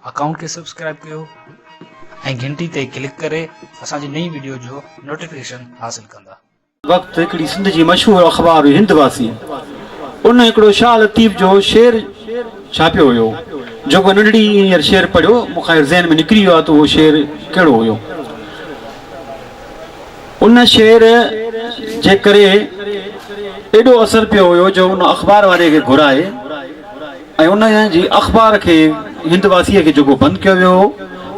Account کي subscribe ڪيو ۽ گهنٽي تي ڪلڪ ڪري اسان جي نئين وڊيو جو نوٽيفڪيشن حاصل ڪندا. وقت هڪڙي سنڌ جي مشهور اخبار هئي هند واسي ان هڪڙو شاهه لطيف جو شعر ڇاپيو هيو جيڪو ننڍڙي هينئر شعر پڙهيو مون کان ذهن ۾ نڪري ويو آهي ته اهو شعر ڪهڙو هيو ان شعر جي ڪري ايڏو اثر پيو هيو جو ان اخبار واري کي گهرائي ۽ ان جي اخبار کي هند واسيء کي جيڪو بند ڪيو ويو هو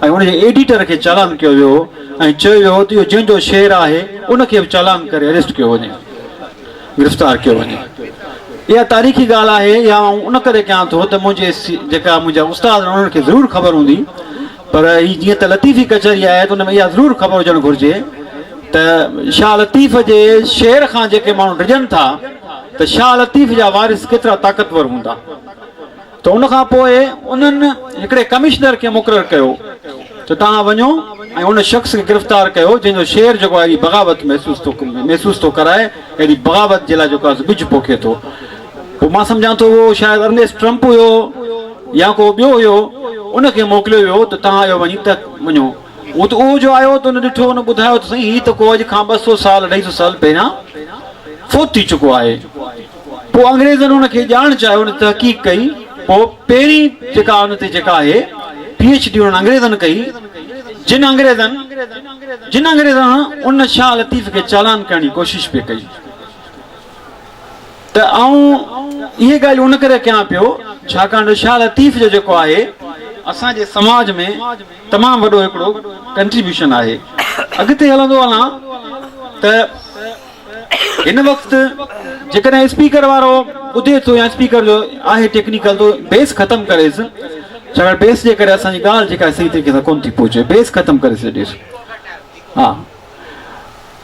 ۽ ان جي ايڊيٽر کي چالان ڪيو ويو هو ۽ چيو ويو هو ته اهو جنهن جو شعر آهي ان کي به چالان ڪري اريسٽ ڪيو وڃي گرفتار ڪيو وڃي. اها تاريخي ڳالهه آهي اها آئون ان ڪري ڪيان ٿو ته منهنجي جيڪا منهنجا استاد آهن انهن کي ضرور خبر هوندي پر هي جيئن ته لطيفي ڪچهري آهي ته ان ۾ اها ضرور خبر هجڻ گهرجي ته شاهه لطيف جي شعر کان جيڪي ماڻهو ڊڄن ٿا ته شاهه لطيف جا وارث ڪيترا طاقتور هوندا ته ان کان پوء انهن هڪڙي ڪمشنر کي مقرر ڪيو ته توهان وڃو ۽ ان شخص کي گرفتار ڪيو جنهن جو شعر جيڪو آهي اهڙي بغاوت محسوس ٿو محسوس ٿو ڪرائي اهڙي بغاوت جي لاء جيڪو آهي ٻج پوکي ٿو پوء مان سمجهان ٿو اهو شايد ارنيسٽ ٽرمپ هيو يا ڪو ٻيو هيو ان کي موڪليو ويو ته توهان اهو وڃي ته وڃو هو ته اهو جو آيو ته ان ڏٺو ان ٻڌايو ته سائين هي ته ڪو اڄ کان 200 سال 250 سال پهريان فوت ٿي چڪو آهي. پوء انگريزن ان کي ڄاڻڻ چاهيو ان تحقيق ڪئي پوء پهرين جيڪا ان تي جيڪا آهي پي ايڇ ڊي انهن انگريزن ڪئي جن انگريزن جن انگريزن ان شاهه لطيف کي چالان ڪرڻ جي ڪوشش پئي ڪئي ته آئون اهي ڳالهيون ان ڪري ڪيان پيو ڇاڪاڻ جو شاهه لطيف جو جيڪو آهي اسان جي سماج ۾ تمام وڏو هڪڙو ڪنٽريبيوشن آهي اڳتي هلندو هلان ته هن وقت جيڪڏهن اسپيڪر وارو ٻڌي ٿو يا اسپيڪر جو آهي ٽيڪنيڪل تو بيس ختم ڪريس ڇاڪاڻ بيس جي ڪري اسان جي ڳالهه جيڪا صحيح طريقي سان ڪون ٿي پهچي بيس ختم ڪري ڇڏيس ها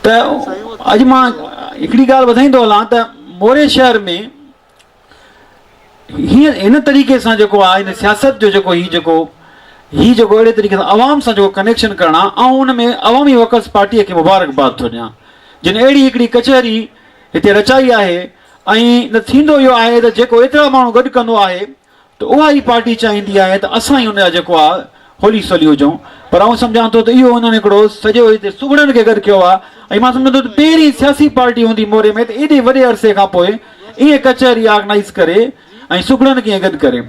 ته اڄ مان هڪڙي ڳالهه ٻڌائيندو هلان ته موري شهر ۾ هي هن طريقي سان جيڪو آهي هن سياست جو جيڪو هي جيڪو هي جيڪو اهڙي طريقي سان عوام سان جيڪو ڪنيڪشن ڪرڻ آهي آئون ان ۾ عوامي ورڪرز پارٽيء کي مبارڪباد ٿو ڏيان جن اهڙي هڪڙي ڪچهري هتي رچائي آهي ۽ نه ٿيندو اهو آهي ته جيڪو ايترا ماڻهو گڏ ڪندو آهي ته اها ئي پارٽي چاهيندي آهي ته اسان ئي ان جا جيڪو آهي هولي سولي هجون پر آئون سمجهان ٿو ته اهو انهن هڪڙو سڄو هتي سگهڙن کي گڏ ڪيو آهي ۽ مان سمجهان ٿو ته پهرين سياسي پارٽي هوندي موري ۾ ته ايڏي وڏي عرصي کان پوء ائين ڪچهري آرگنائيز ڪري ۽ سگهڙن کي ائين گڏ ڪري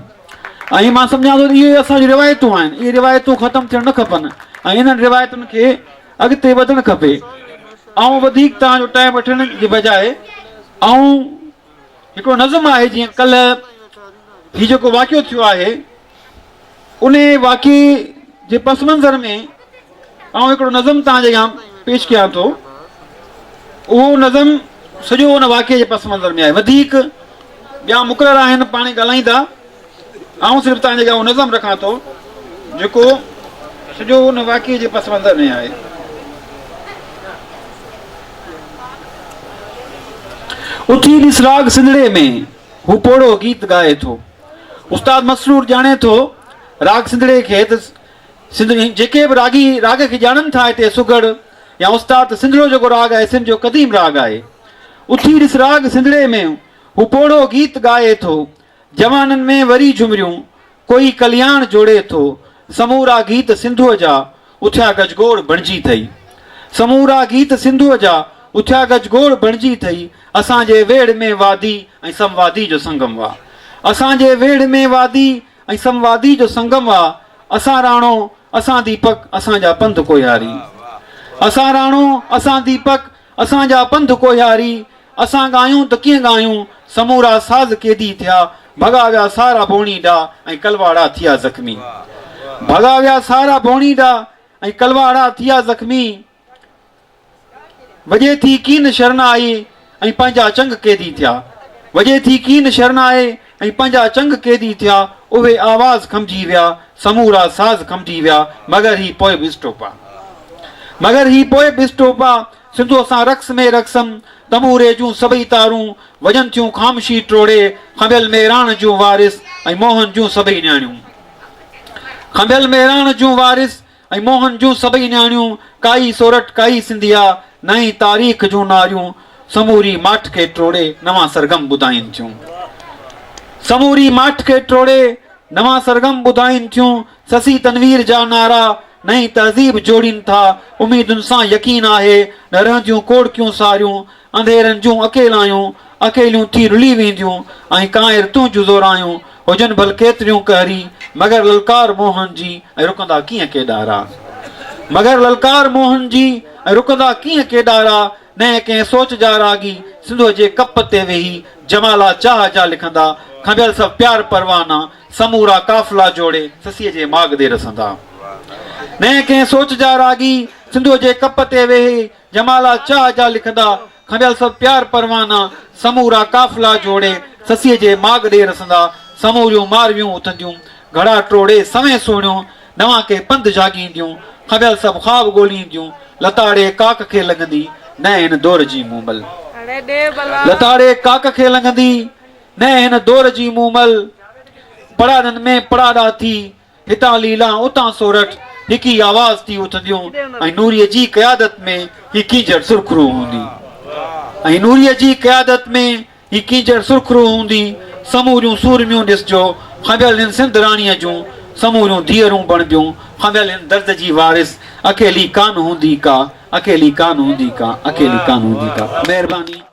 ۽ مان سمجهان ٿو ته اهي اسان جون روايتون آهن اهي روايتون ختم ٿيڻ نه کپن ۽ انهن روايتن کي اڳتي وڌڻ کپي آئون وڌيڪ توهان جو ٽائيم وٺڻ جي بجاء آئون هڪڙو نظم آهي جيئن ڪلهه هي جيڪو واقعو ٿيو آهي انهي واقعي جي پس منظر ۾ آئون هڪڙو نظم توهان جي اڳيان پيش ڪيان ٿو. اهو نظم سڄو ان واقعي جي پس منظر ۾ آهي. وڌيڪ ٻيا مقرر آهن پاڻ ڳالهائيندا. آئون صرف توهان جي اڳيان اهو نظم رکان ٿو جيڪو سڄو ان واقعي جي پس منظر ۾ آهي. اٿي ڏس راڳ سنڌڙي ۾. هو پوڙهو گيت ڳائي ٿو. استاد مسرور ڄاڻي ٿو راڳ سنڌڙي کي ته سنڌ جيڪي به راڳي راڳ کي ڄاڻن ٿا هتي سگهڙ يا استاد ته سنڌڙو جيڪو راڳ آهي سنڌ جو قديم راڳ آهي. اٿي ڏس راڳ سنڌڙي ۾ هو پوڙهو گيت ڳائي ٿو. جوانن ۾ وري جهمريون ڪوئي ڪلياڻ جوڙي ٿو. سمورا گيت سنڌوء جا اٿيا گجگوڙ بڻجي ٿئي. سمورا گيت سنڌوء جا اٿيا گجگوڙ بڻجي ٿئي. اسان جي ويڙهه ۾ وادي ۽ سموادي جو سنگم وا. اسان جي ويڙهه ۾ وادي ۽ سموادي جو سنگم وا. اسان راڻو، اسان ديپڪ، اسان جا پنڌ ڪوهياري. اسان راڻو، اسان ديپڪ، اسان جا پنڌ ڪوهياري. اسان ڳايون ته ڪيئن ڳايون، سمورا ساز قيدي ٿيا، ڀڳا ويا سارا بوڻيڊا ۽ ڪلواڙا ٿيا زخمي. ڀڳا ويا سارا بوڻيڊا ۽ ڪلواڙا ٿيا زخمي. وڄي ٿي ڪين شرنائي ۽ پنهنجا چنگ قيدي ٿيا. وڄي ٿي ڪين شرنائي ۽ پنهنجا چنگ قيدي ٿيا. اهي آواز کنڀجي ويا، سمورا ساز کنڀجي ويا، مگر هي پوء به اسٽوپا. مگر هي پوء به اسٽوپا. سنڌوء سان رقص ۾ رقصم، تنبوري جون سڀئي تارون، وڄن ٿيون خامشي ٽوڙي، کنڀيل مهراڻ جون وارث ۽ موهن جون سڀئي نياڻيون. کنڀيل مهراڻ جون وارث ۽ موهن جون سڀئي نياڻيون، ڪائي سورٺ ڪائي سنڌيا، نئين تاريخ جون ناريون، سموري ماٺ کي ٽوڙي نوان سرگم ٻڌائين ٿيون. سموري ماٺ کي ٽوڙي. نوان سرگم ٻڌائين ٿيون، سسي تنوير جا نعرا، نئين تهذيب جوڙين ٿا، اميدن سان يقين آهي، نه رهنديون ڪوڙڪيون ساريون، انڌيرن جون اڪيلايون، اڪيليون ٿي رلي وينديون، ۽ ڪانئر تنهنجون زورايون، هجن ڀل ڪيتريون قهري، مگر للڪار موهن جي، ۽ رڪندا ڪيئن ڪيڏارا. مگر للڪار موهن جي، ۽ رڪندا ڪيئن ڪيڏارا، نئين ڪنهن سوچ جا راڳي، سنڌوء جي ڪپ تي ويهي، جمالا چاهه جا لکندا، کنڀيل سڀ پيار پروانا، سمورا قافلا جوڙي، سسيء جي ماڳ ڏي رسندا. نئين ڪنهن سوچ جا راڳي، سنڌوء جي ڪپ تي ويهي، جمالا چاهه جا لکندا، کنڀيل سڀ پيار پروانا، سمورا قافلا جوڙي، سسيء جي ماڳ ڏي رسندا. سموريون مارويون اٿنديون، گهڙا ٽوڙي، سوين سهڻيون، نوان ڪي پنڌ جاڳينديون، کنڀيل سڀ خواب ڳولينديون، لتاڙي ڪاڪ کي لنگهندي، نئين هن دور جي مومل. لتاڙي ڪاڪ کي لنگهندي، نئين هن دور جي مومل. پڙاڏن ۾ پڙاڏا ٿي، هتان ليلان اتان سورٺ، هڪ ئي آواز ٿي اٿنديون ۽ نوريء جي قيادت ۾ هي ڪينجهر سرخرو هوندي. ۽ نوريء جي قيادت ۾ هي ڪينجهر سرخرو هوندي، سموريون سورميون ڏسجو، کنڀيل هن سنڌ راڻيء جون سموريون ڌيئرون بڻبيون، کنڀيل هن درد جي وارث، اڪيلي ڪانه هوندي ڪا، اڪيلي ڪانه هوندي ڪا، اڪيلي ڪانه هوندي ڪا. مهرباني.